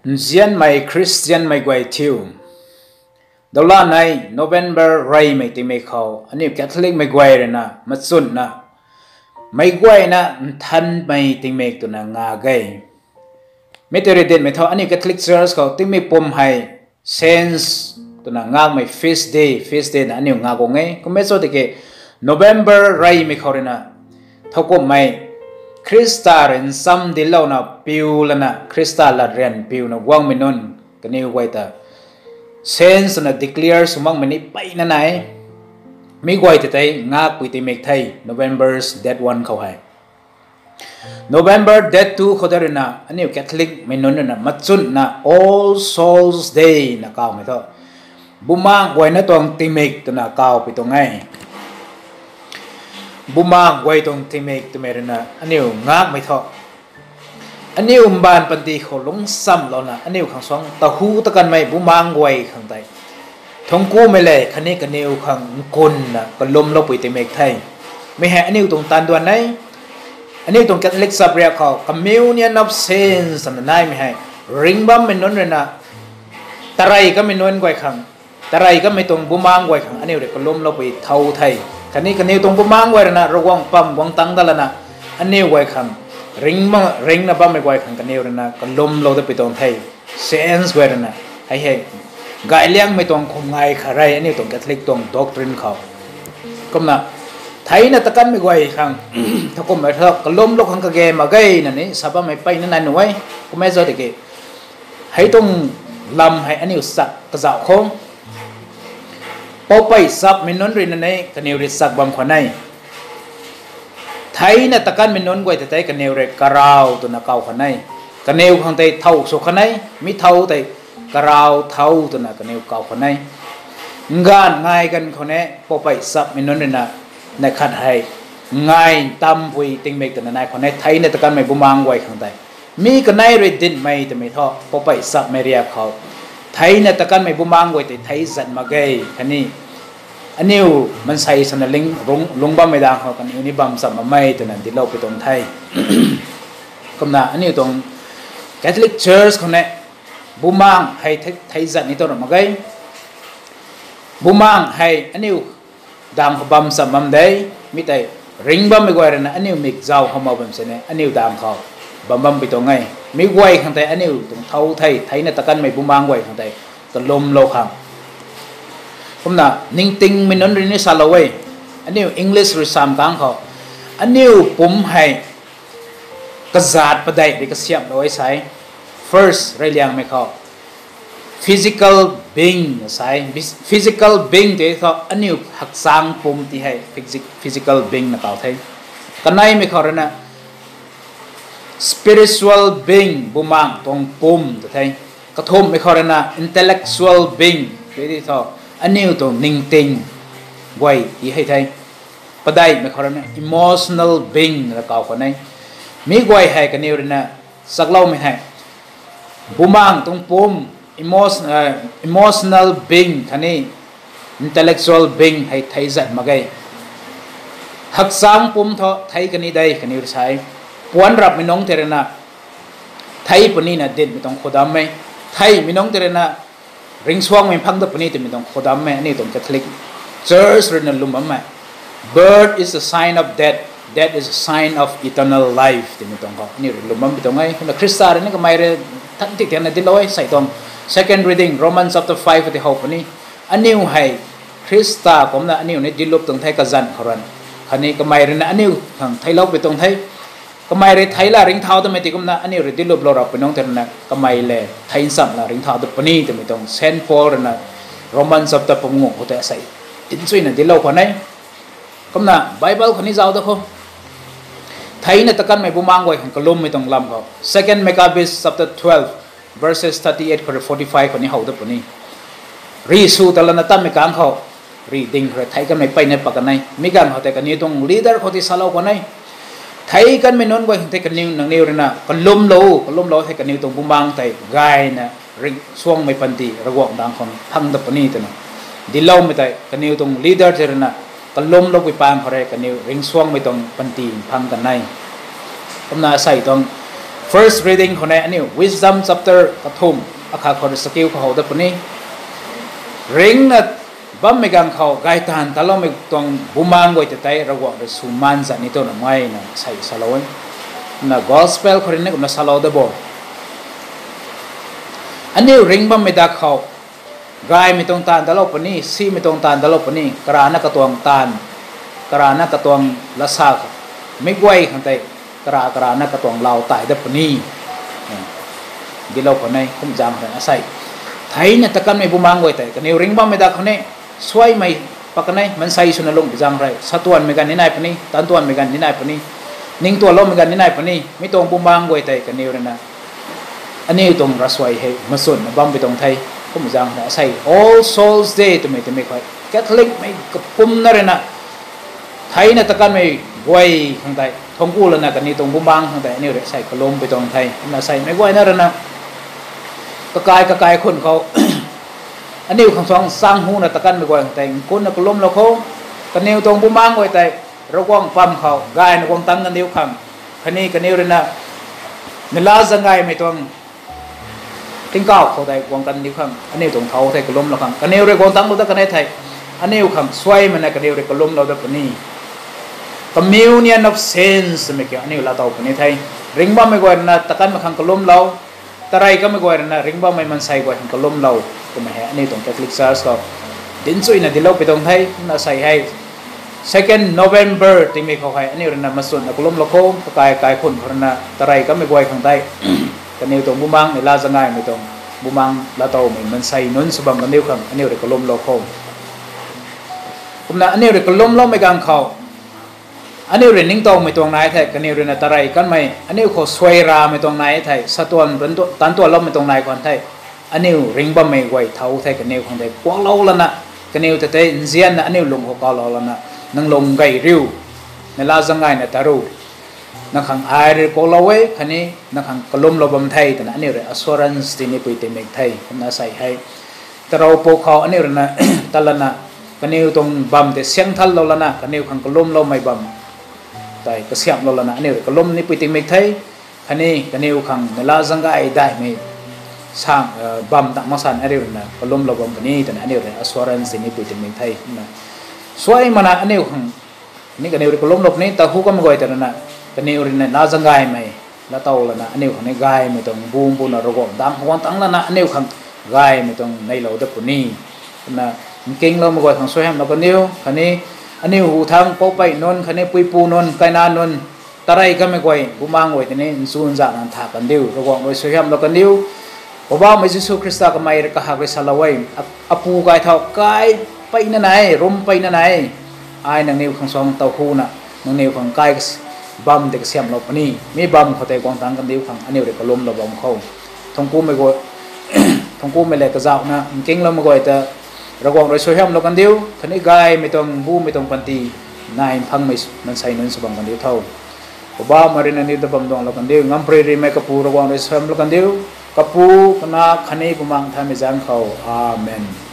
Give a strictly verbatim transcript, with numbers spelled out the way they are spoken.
Nzianmei Christianmei guay thiu, dawlanei November reymei tingmik khou aniu Catholicmei guay rui na machunna meic guayna nthanmei tingmik twna ngak e. Mi tei rui dinmei thu aniu Catholic Church khou tingmik pum hei Saints twna ngakmei feast day, feast day na aniu ngak guang e. Kum e cho tiki November reymei khou rui na thowkumhmei Khrista rui nchamdilouna piu lana Khrista latryan piuna guangmei nunc kaniw guay ta Saints twna declare sw makmei ni mpeyna nai e. Mi guay tei tei ngakpui tingmik the November's date one khou hei. November date two khou tei rui na aniu Catholicmei nunc rui na machunna All Souls Day na kawmei thu Bumaengh guayna tuang tingmik twna kawpui tuang e. Bumaengh guay tuang tingmik twmei rui na aniu ngakmei thu aniu mbaanv panty khou lungchamlouna aniu khang suang tahu takanmei bumaengh guay khang tei thungkumei lev khatni kaniw khang nkunna kalumloupui tingmik the. Mi hei aniu tuang taanduan e. Aniu tuang Catholic chapriak khou Communion of Saints twna naimei hei ringh bammei nunc rui na tarey kamei nunc guay khang, tarey kamei tuang bumaengh guay khang aniu rui kalumloupui thow the. Khatni kaniw tuang bumaengh guay rui na Ravguangc pam guang tang dat lana aniu guay khang ringh ma- ringcna bammei guay khang kaniw rui na kalumlou datpui tuang the. Saints guay rui na hei hei gayliangmei tuang khum ngai khat rei aniu tuang Catholic tuang doctrine khou. Kumna theina takanmei guay khang thowkumhmei thu kalumlou khang kage mak ge na ni sa bammei mpeyna nai nuh e. Kum e cho tiki hei tuang lam hei aniu chak kazauh khou poupei chapmei nunc rui na ni kaniw rui chak bam khwan e. Theina takanmei nunc guay tei tei kaniw rui karau twna kaw khwan e. Kaniw khang tei thow sw khwan e, mi thow tei karau thow twna kaniw kaw khwan e. Nganv ngai ganv khou ni poupei chapmei nunc rui na neih khat hei ngai ntampui tingmik twna nai khwan e theina takanmei bumaengh guay khang tei. Mi kanei rui dinhmei twmei thu poupei chapmei riak khou theina takanmei bumaengh guay tei thei zat mak ge khatni aniu maansei sana ling- lungc bammei dang khou kaniw ni bam cham makmei twna dincloupui tuang the. Kumna aniu tuang Catholic Church khou ni bumaengh hei thei- thei zat ni tuang ra mak ge. Bumaengh hei aniu dang khou bam cham bam de, mi tei ringh bammei guay rui na aniu mik zauc khou mak bam sini aniu dang khou bam bampui tuang e. Mi guay khang tei aniu tuang thow the, theina takanmei bumaengh guay khang tei kalumlou khang. Kumna ningtingmei nunc rui ni salou e, aniu English rui sam kang khou aniu pumc hei kazat padeih rui kasiamhlou e sa e. First reyliangmei khou physical being sa e. Physical being tei thu aniu hakchang pumc ti hei physi- physical being na kaw the. Kaneimei khou rui na spiritual being, bumaengh tuang pumc tw the. Kathumhmei khou rui na intellectual being, tei thu aniu tuang ningting guay ti hei the. Padeihmei khou rui na emotional being na kaw khwan e. Mi guay hei kaniw rui na chakloumei hei bumaengh tuang pumc, emotion- eh, emotional being khatni intellectual being hei thei zat mak ge. Hakchang pumc thu thei kani de kaniw rui sa e. Puanc rapmei nunc tei rui na thei puni na dinhmei tuang khoudammei, theimei nunc tei rui na ringcsuangmei phang dat puni twmei tuang khoudammei aniu tuang Catholic Church rui na lwm bammei. Birth is a sign of death, death is a sign of eternal life twmei tuang khou aniu rui lwm bammei tuang e. Kumna Khrista rui ni kamei rui than tik tianna dinclou e sei tuang. Second reading, Romans chapter five tei how puni. Aniu hei Khrista kumcna aniu ni dinclup tuang the kazanc khou rui na. Khatni kamei rui na aniu khang theicloupui tuang the. Kamei rui thei la ringcthau datmei ti kumna aniu rui dincluplou rapmei nunc tei rui na kamei lev thei nchamh la ringcthau dat puni twmei tuang Saint Paul rui na Roman chapter panguh khou tei asei dinchuina dinclou khwan e. Kumna Bible khou ni zauc dat khou, theina takanmei bumaengh guay khang kalummei tuang lam khou Second Maccabees chapter twelve verses thirty-eight khou rui forty-five khou ni how dat puni. Rih sw ta lana tatmei kang khou, rih ding khou rui thei kanmei mpeyna pat kan e. Mi ganv khou tei kaniw tuang leader khou tei salou khwan e. Thei kanmei nunc guay khang tei kaniw nangniw rui na kalumlou, kalumlou thei kaniw tuang bumaengh tei gayna ringcsuangmei panty Ravguangc dang khou phang dat puni twna dincloumei tei kaniw tuang leader tei rui na kalumloupui pang khou rui kaniw ringcsuangmei tuang panty phang kan e. Kumna asei tuang First reading khou ne aniu Wisdom chapter kathumh, akhat khou rui chakiu khou how dat puni. Ringcna bammei ganv khou gay taanv taloumei tuang bumaeng guay ta tei Ravguangc rui sw maan zat ni twna mei na sei salou e. Na gospel khou rui ni kumna salou da bo. Aniu ringc bammei dak khou gaymei tuang taanv dalou puni, simei tuang taanv dalou puni, karana katuang taanv, karana katuang lasa, mei guay khang tei, kara karana katuang lau tai dat puni. Dilou khou ne, kum zaeng rui asei. Theina takanmei bumaeng guay tei kaniw ringc bammei dak khou ne, suaimei pak kanei, maansei swna lungh zaeng rui, satuanmei ganv ni nai puni, tantuanmei ganv ni nai puni, ningtuanloumei ganv ni nai puni, mi tuang bumaeng guay tei kaniw rui na aniu tuang ravsuai hei machunna bam pi tuang the. Kum zaeng rui asei All Souls Day twmei twmei khou Catholicmei kapumna rui na theina takanmei guay khang tei thuancku lana kaniw tuang bumaeng khang tei aniu rui sei kalum pi tuang the. Na seimei guayna rui na kakai kakai khun khou aniu khang suang sang huna takanmei guay khang tei nkunna kalumlou khou, kaniw tuang bumaeng guay tei Ravguangc pam khou gayna guang tangc kandiu khang, khatni kaniw rui na neihla zaeng gaymei tuang tingkauh khou tei guang kandiu khang aniu tuang thau thei kalumlou khang, kaniw rui guang tangclou dat kanei thei aniu khang suaimei na kaniw rui kalumlou dat puni. Communion of Saints twmei kiu aniu laatow puni the. Ringc bammei guay rui na takanmei khang kalumlou, tarey kamei guay rui na ringc bammei maansei guay khang kalumlou, twmei hei aniu tuang Catholic Church khou dinchuina dilou pi tuang the. Na sei hei second November tingmei khou hei aniu rui na machunna kalumlou khou, kakai kaikhun khou rui na tarey kamei guay khang tei kaniw tuang bumaeng, neihla zaeng gaymei tuang bumaeng laatowmei maansei nunc sw bam kandiu khang aniu rui kalumlou khou, kumna aniu rui kalumloumei ganv khou aniu rui ningtowmei tuang nai thei, kaniw rui na tarey kanmei, aniu khou suai ramei tuang nai thei, satuan tantuanloumei tuang nai khwan thei, aniu ringc bammei guay thau thei kaniw khang tei kuaklou lana, kaniw ta tei nzianna aniu lung khou kaulou lana, nang lung gay riu, neihla zaeng gayna ta ru, nang khang ai rui kuaklou e khatni nang khang kalumlou bam the twna aniu rui assurance tinipui tingmik the. Kumna sei hei tarou pou khou aniu rui na tat lana, kaniw tuang bam tei siang thanlou lana, kaniw khang kalumloumei bam tei kasiamhlou lana aniu rui kalum nipui tingmik the. Khatni kaniw khang neihla zaeng gay daihmei sang bam tang mak san aniu rui na kalumlou bam puni twna aniu rui assurance tinipui tingmik the. Na suai mana aniu khang ni kaniw rui kalumlou puni, tahu kamei guay ta rui na kaniw rui na neihla zaeng gaymei laatow lana aniu khang ni gaymei tuang bum buna Ravguangc dang khou guang tangc lana aniu khang gaymei tuang neilou dat puni. Kumna nkingloumei guay khang suaihiamlou kandiu khatni aniu hu thangc poupei nunc khatni puipu nunc kaina nunc tarey kamei guay bumaeng guay tei ni nchun zana ntha kandiu, Ravguangc rui suaihiamlou kandiu. Poubauhmei Jisu Khrista kamei rui kahak rui salou e, apu kai thau kai peyna nai, rum peyna nai, ai nangniw khang suang tawhuna nangniw khang kai bam tei kasiamhlou puni, mi bam khou tei guang tangc kandiu khang aniu rui kalumlou bam khou thuanckumei lev kazauhna nkingloumei guay ta Ravguangc rui suaihiamlou kandiu khatni gaymei tuang bumei tuang panty nai mphangmei maansei nunc sw bam kandiu tho. Poubauhmei rui nangniw ta bam duanglou kandiu, ngamparymei Kapu Ravguangc rui suaihiamlou kandiu, Kapu, Kanac khatni Bumaengh Nthanmei zaeng khou. Amen.